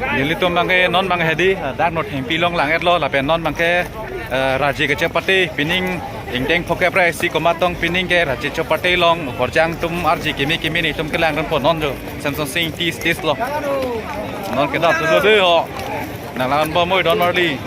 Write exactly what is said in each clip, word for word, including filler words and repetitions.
Nelitum abangke non abang hedi, eh, dak Nothengpi along lang-etlo lapen non abangke, eh, Raje kechepate pining ingdeng phokep ra isi komat tong pining ke Raje chepate along korjang atum arje kimi kimi nelitum kelang dunpo non jo Semsonsing Tea Estate along. Non kedo thulo de ho. Nang lang-an bom oi don marli.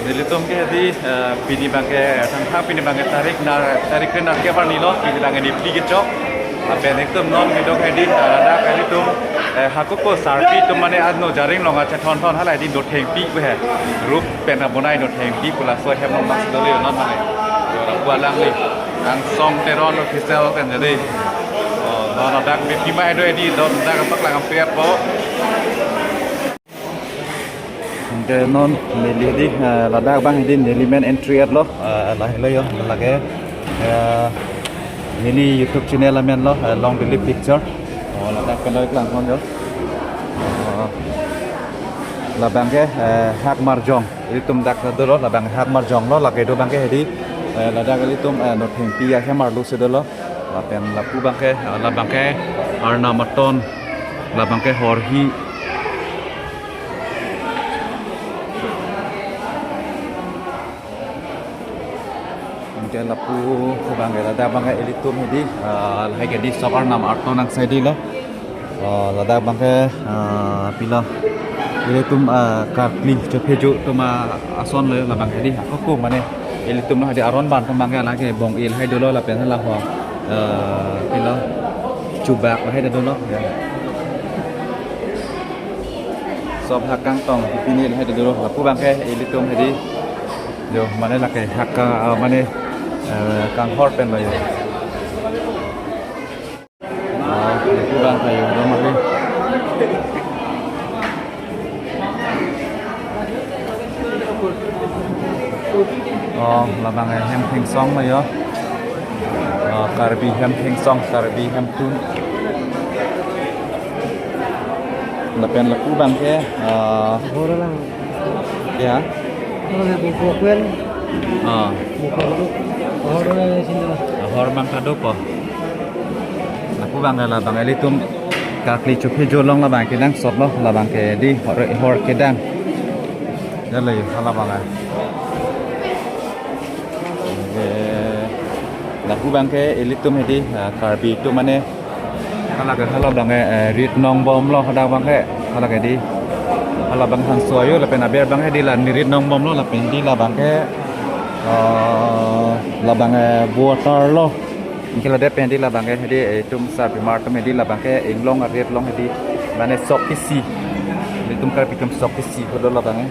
Nelitum ke di, eh, pini abangke, tangka pini abangke tarik nar, tarik ke nar ke bar nilo, pini abangke Nipli kechok. Lapen nelitum non kedok hedi, eh, ladak nelitum, eh, hakoko sarpi atum mane ano jaring along achethonthon halahedi Nothengpi pu he. Rup pen abonai Nothengpi pu laso ahem along mas doli non mane. Yo, lapu alangli. Angsong Teron official kan jadi. Oh, non ladak Nipli ma edo edi don dak paklang ampri po. Anke non neli di, eh, ladak abang di neli main entry-etlo, eh, lahelo yo, lake, eh, neli YouTube channel amenlo, eh, Long Delhi Picture. Oh, ladak pen lo iklang hon yo. Oh, labangke, eh, Hakmarjong. Ilitum dak dolo, labang Hakmarjong lo, lake do abangke hedi, eh, ladak ilitum, eh, Nothengpi ahem arlo si dolo. Lapen lapu abangke, eh, labangke Arnam Aton, labangke Horhi. Anke lapu abangke ladak abangke ilitum hedi, ah, lahai ke di sok Arnam Aton angsai di lo. Ah, ladak abangke, ah, pilo ilitum, ah, karkli chophejo atum ason lo labangke di. Ako ko mane ilitum lo hedi aron ban atum abangke lake bong-e lahai dolo lapen hala ho, ah, pilo chubak lahai dolo. Ya. Sob hak kangtong pini lahai dolo, lapu abangke ilitum hedi. Yo, mane lake hak ka, ah, mane, eh, kanghor pen lo yo. Ah, lapu abangke yo, do mane. Oh, labang, eh, hem thengsong lo yo. Oh, Karbi hem thengsong, Karbi hemtun. Lapen lapu abangke, eh, Hor lang. Ya. Hor he buku kuen. Ah. Buku dulu. Hor he sini lah. Hor abang kadokok. Lapu abangke labang ilitum karkli chophejo along labang kenangsot lo, labangke di hor, hor kedang. Ya lo yo, halabang ah. Oke. Lapu abangke ilitum hedi, ah, Karbi atum mane halake halabangke, eh, rit nongbomlo hadak abangke halake di. Halabang hangso ayo lapen aber abangke di la ne rit nongbomlo lapen di labangke, eh, labangke, eh, buatar lo. Anke ladak pen di labangke hedi, eh, itum sarpimar atum hedi labangke inglong arit along hedi mane sok kisi. Ilitum Karbi atum sok kisi ho do labangke.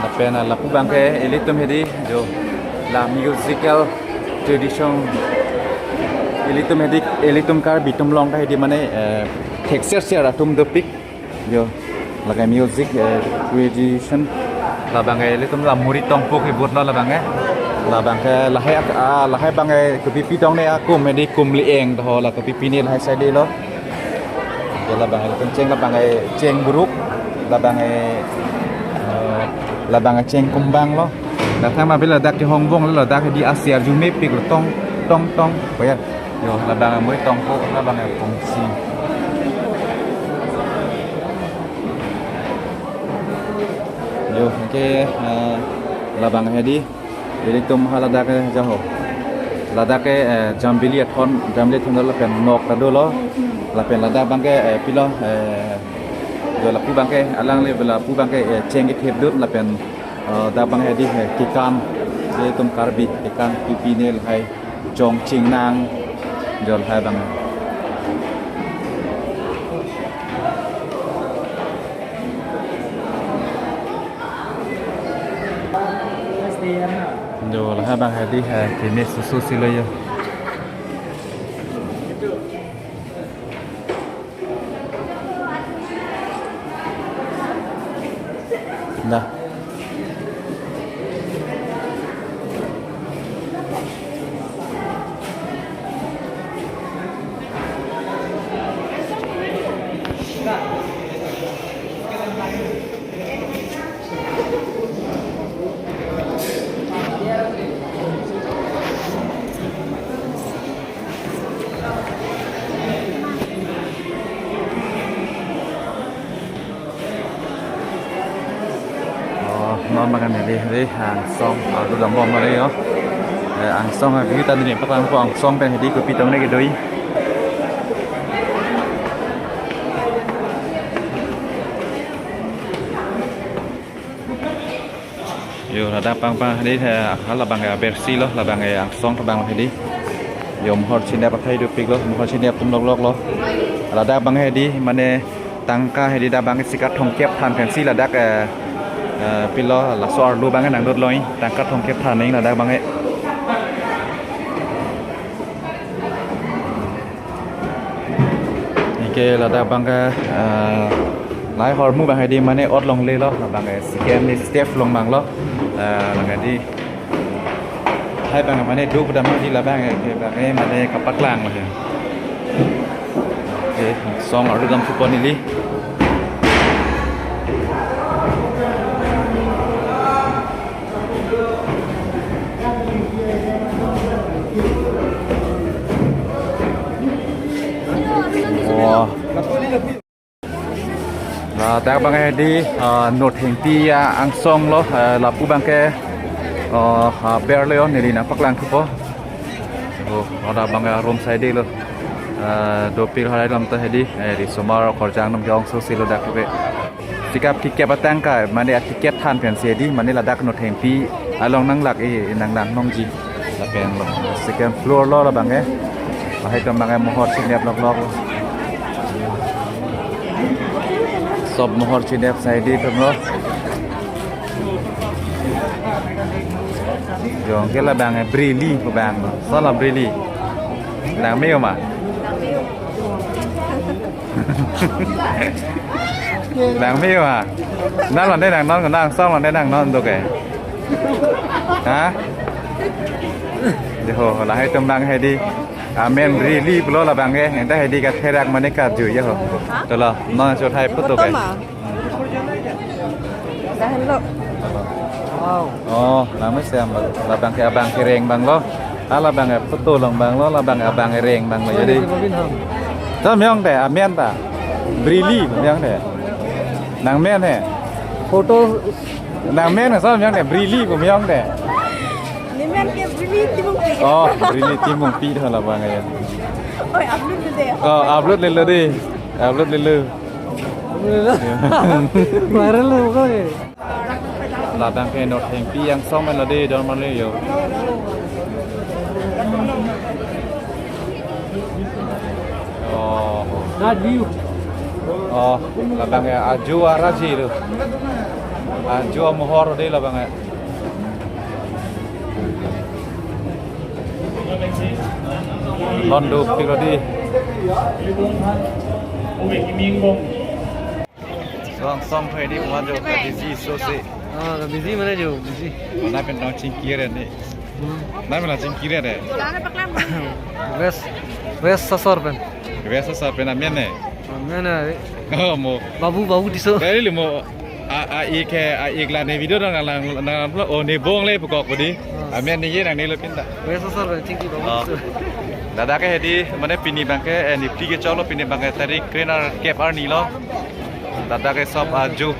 Lapen, ah, lapu abangke ilitum hedi jo la musical tradition ilitum hedi, ilitum Karbi atum along ta hedi mane, eh, thekser ser atum dopik jo lake music, eh, tradition labangke ilitum la muri tongpo kebut lo labangke. Labang ke lahai ak-, ah, lahai abang ke kopipi tong ne akum, hedi kum li-eng to ho, la kopipi ne lahai side lo. Ya, labang ke cheng, labang ke cheng buruk, labang ke, eh, labang ke cheng kumbang lo. Lathang ma bila dak ke hong bong lo, dak di asi arju mepik lo, tong tong tong. Oh ya. Yo, labang moi tong ko, labang ke kongsi. Yo, oke, eh, labang hedi. Ilitum ha ladak ke jaho. Ladak ke, eh, jambili athon, jambili athon lapen nok ta dolo. Lapen ladak abang ke, eh, pilo, eh, jo lapu abang ke, alangle lapu abang ke, eh, cheng kethip dut lapen, eh, dak abang hedi, eh, kekan. Ilitum Karbi kekan pipi ne lahai chong chingnang. Jo lahai abang. Jo lahai abang hedi, eh, keme susu si lo yo. Dah. Oh, non makan hedi, hedi, angsong, arlu dambom kali yo. Eh, angsong, eh, kita dini patang ko angsong pen hedi kopi tong ne kedo-i. Yo, ladak pangpang hedi, eh, halabang ke abersi lo, labang ke angsong labang hedi. Yo, mohor chinep athai dopik lo, mohor chinep atum loklok lo. Ladak abang hedi, mane tangka hedi dak abang ke sikat thomkep than pensi ladak, eh, eh, pilo laso arlo abang ke nangdot lo-i, tangka thomkep than ning ladak abang ke. Anke ladak abang ke, eh, lahai ahormu abang hedi mane ot longle lo, labang ke second step along abang lo, eh, abang hedi. Lahai abang mane duk dam di labang ke, abang ke mane kapaklang lo ya. Oke, song arlu dam supon ili. Wah. Ladak abang hedi, ah, Nothengpi, ah, angsong lo, ah, lapu abang ke, ah, ah, berle on, neli nangpaklang thupo. Oh, ladak abang ke room side lo. Ah, dopik halai lam ta hedi, eh, risomar korjang nam jong so silo dak ke. Sikap tiket atangka, mane atiket than pensi hedi, mane ladak Nothengpi along nanglak-i, nanglang nangji. Lapen lo, second floor lo labang ke. Lahai atum abang ke mohor chinep loklok. Sob mohor chinep side atum lo. Jong ke labang ke Brili ko abang lo. Sala Brili. Nangme ma? Nangme ma? Nang lande nangnon, nang song lande nangnon do ke. Ha? Deho, lahai atum abang hedi. Amen Brili pulo labang ke. Enta hedi katherak mane karju ya ho. Ha? Tolo, non chot hai photo ke. Photo ma? Dah lo. Wow. Oh, nangme siam, labang ke abang kereng abang lo. Ah, labang ke photo along abang lo, labang ke abang kereng abang lo. Jadi. Sa meyong te, amen ta. Brili meyong te. Nangmen he. Photo. Nangmen sa meyong te, Brili meyong te. Ni men ke Brili Timungpi. Oh, Brili Timungpi do labang ya. Oi, upload le de. Oh, upload le lo de. Upload le lo. Viral lo ko. Labang ke Nothengpi angsong men lo de, don man le yo. Oh. That view. Oh, labang ke ajo araji lo. Ajo amohor de labang ke. Londo pilo di. Song song hai di, mo jo ka busy so si. Ah, ka busy mane jo busy. Mana pen tong chingkir ni. Nai mena chingki re de. West, West Sasor pen. West Sasor pen amen ne. Amen ne. Oh, mo. Babu, Babu Tisso. Dari mo. A, a, ik he, a, ik la ne video nang lang, nang lang, oh, ne bong le pukok budi. Ah. Amen ne ye nang ne lo pinta. West Sasor pen chingki Babu Oh. Tisso. Ladak ke hedi, mane pini abangke, eh, nipti kechoklo pini abangke tarik krenerkep arni lo. Ladak ke sob ajo,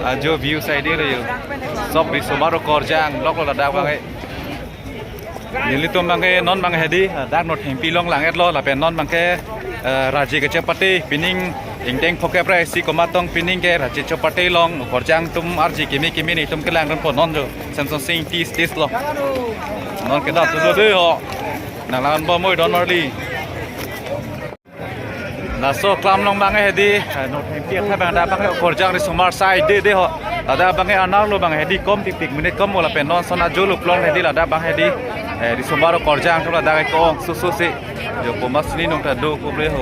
ajo view side lo yo. Sob risomar okorjang, lok lo ladak abangke. Nelitum abangke non abang hedi, ah, dak North Hempi along lang-et lo, lapen non abangke, eh, Raje kechepate, pining ingdeng phokep ra isi komat tong pining ke Raje chepate along, okorjang atum arje kimi kimi nelitum kelang ran po non jo, Semson Sing Tea Estate lo. Non ke dak tu de ho, nang lang bom oi don marli. Laso aklam along abang hedi, eh, North Hempi athai abang dak abang okorjang risomar side de de ho. Ladak abang arnar lo abang hedi kom tik tik minute kom mo lapen non ason ajo lo plong hedi ladak abang hedi, eh, risomar okorjang atum ladak ke-ong susu si. Jo komat sini nong ta do ko bre ho.